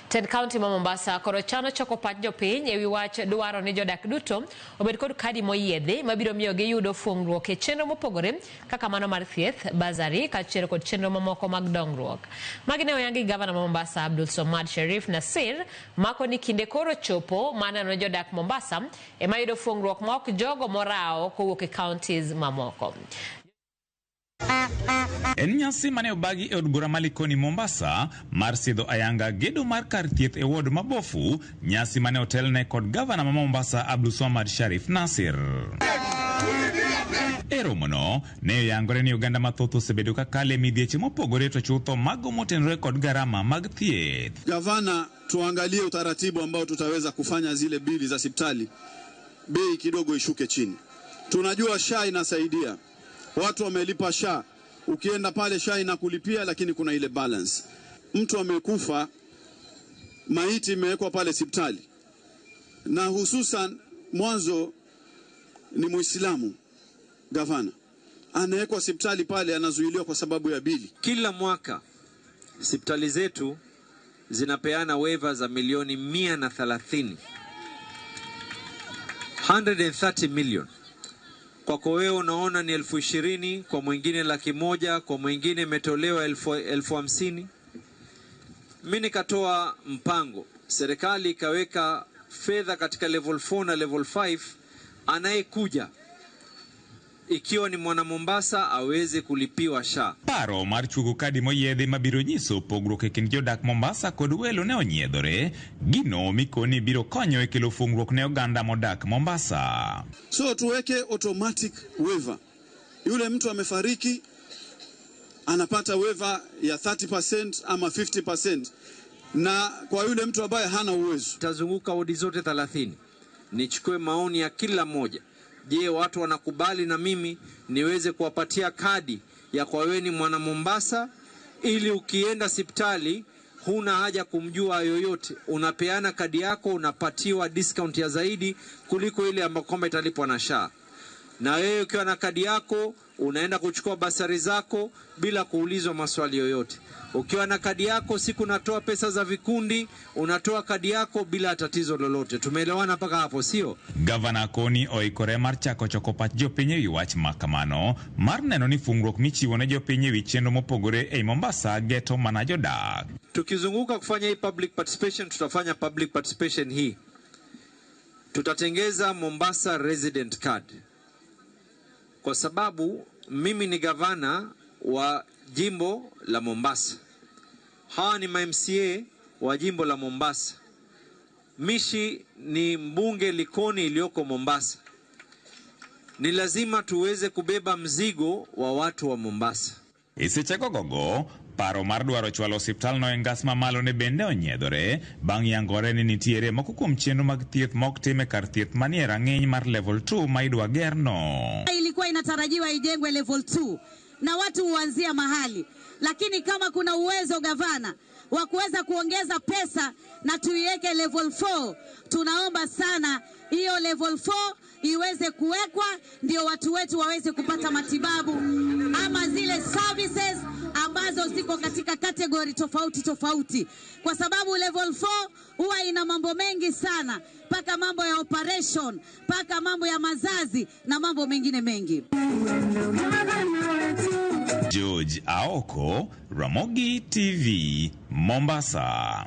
Tend kaunti ma Mombasa koro chano choko pach jopiny ewi wach dwaro ni jodak duto obed kod kadi moyiedhi mabiro miyo giyudo fuong'ruok e chenro mopogore kaka mano mar thieth, bursary kaachiel kod chenro mamoko mag dongruok. Magi ne oyangi gi gavana ma Mombasa Abdul Somad Sherif Nasir mako ni kinde koro chopo mar neno ni jodak Mombasa ema yudo fuong'ruok ma ok jogo morawo kowuok e counties mamoko. En nyasi mane obagi e od bura ma Likoni Mombasa mar sidho ayanga gedo mar kar thieth e ward ma Bofu, nyasi mane otelne kod gavana ma Mombasa Abdulswamad Sharif Nasir. E romono, ne oyangore ni oganda mathoth osebedo ka kalo e midhieche mopogore to chutho mago motenore kod garama mag thieth. Gavana, tuangalie utaratibu ambao tutaweza kufanya zile bili za hospitali bei kidogo ishuke chini. Tunajua SHA inasaidia, watu wamelipa SHA, ukienda pale SHA inakulipia, lakini kuna ile balance. Mtu amekufa, maiti imewekwa pale hospitali, na hususan mwanzo ni Muislamu, gavana anawekwa hospitali pale, anazuiliwa kwa sababu ya bili. Kila mwaka hospitali zetu zinapeana waiver za milioni 130, 130 million. Kwako wewe unaona ni 20,000, kwa mwingine 100,000, kwa mwingine imetolewa 50,000. Mimi nikatoa mpango, serikali ikaweka fedha katika level 4 na level 5, anayekuja ikiwa ni mwana Mombasa aweze kulipiwa SHA. Paro mar chuogo kadi moyiedhi mabiro nyiso pogruok e kind jodak Mombasa kod welo ne onyiedhore, gino mikoni biro konyo e kelo fungruok ne oganda modak Mombasa. So tuweke automatic waiver. Yule mtu amefariki anapata waiver ya 30% ama 50%, na kwa yule mtu ambaye hana uwezo. Tazunguka wodi zote 30 nichukue maoni ya kila mmoja. Je, watu wanakubali na mimi niweze kuwapatia kadi ya kwa wewe ni mwana Mombasa, ili ukienda hospitali huna haja kumjua yoyote, unapeana kadi yako, unapatiwa discount ya zaidi kuliko ile ambayo kwamba italipwa na SHA. Na wewe ukiwa na kadi yako unaenda kuchukua basari zako bila kuulizwa maswali yoyote. Ukiwa na kadi yako siku unatoa pesa za vikundi, unatoa kadi yako bila tatizo lolote. Tumeelewana mpaka hapo, sio? Gavana koni oikore mar chako choko pach jopiny ewi wach makamano mar neno ni fungruok michiwo ne jopiny ewi chenro mopogore ei Mombasa geto mana jodak. Tukizunguka kufanya hii public participation, tutafanya public participation hii. Tutatengeza Mombasa resident card, kwa sababu mimi ni gavana wa jimbo la Mombasa. Hawa ni ma MCA wa jimbo la Mombasa. Mishi ni mbunge Likoni iliyoko Mombasa. Ni lazima tuweze kubeba mzigo wa watu wa Mombasa. E sechego gogo, paro mar dwaro chwalo osiptal no e ngas mamalo ne bende onyiedhore bang' yangore ni nitiere moko kuom chenro mag thieth mok tim e kar thieth manie rang'iny mar level 2 ma idwa gerno. Ilikuwa inatarajiwa ijengwe level 2 na watu huanzia mahali, lakini kama kuna uwezo gavana wa kuweza kuongeza pesa na tuiweke level 4, tunaomba sana hiyo level 4 iweze kuwekwa, ndio watu wetu waweze kupata matibabu ama zile services ambazo ziko katika category tofauti tofauti, kwa sababu level 4 huwa ina mambo mengi sana, mpaka mambo ya operation, mpaka mambo ya mazazi na mambo mengine mengi. George Aoko, Ramogi TV, Mombasa.